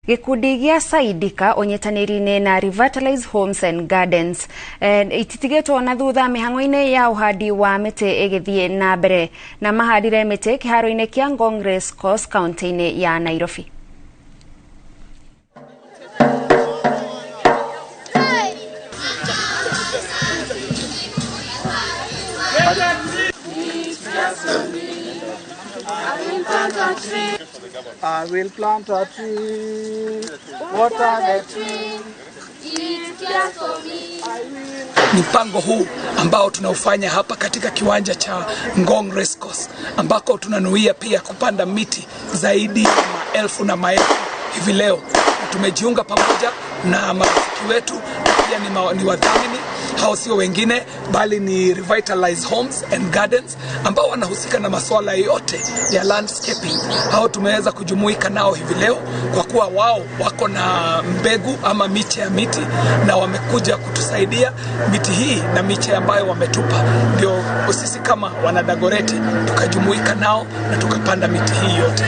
Gikundi gĩa Saidika ũnyitanĩri-inĩ na Revitalize Homes and Gardens ititigĩtwo na thutha mĩhang'o-inĩ ya ũhandi wa mĩtĩ ĩgĩthiĩ na mbere na mahandire mĩtĩ kĩharo-inĩ kĩa Ngong Race Course kaunti-inĩ ya Nairobi. I will plant a tree, water the tree. Mpango huu ambao tunaufanya hapa katika kiwanja cha Ngong Racecourse, ambako tunanuia pia kupanda miti zaidi ya maelfu na maelfu hivi leo. Tumejiunga pamoja na marafiki wetu pia ni wadhamini hao, sio wengine bali ni Revitalize Homes and Gardens ambao wanahusika na masuala yote ya landscaping. Hao tumeweza kujumuika nao hivi leo kwa kuwa wao wako na mbegu ama miche ya miti na wamekuja kutusaidia miti hii na miche ambayo wametupa, ndio sisi kama wanadagoreti tukajumuika nao na tukapanda miti hii yote.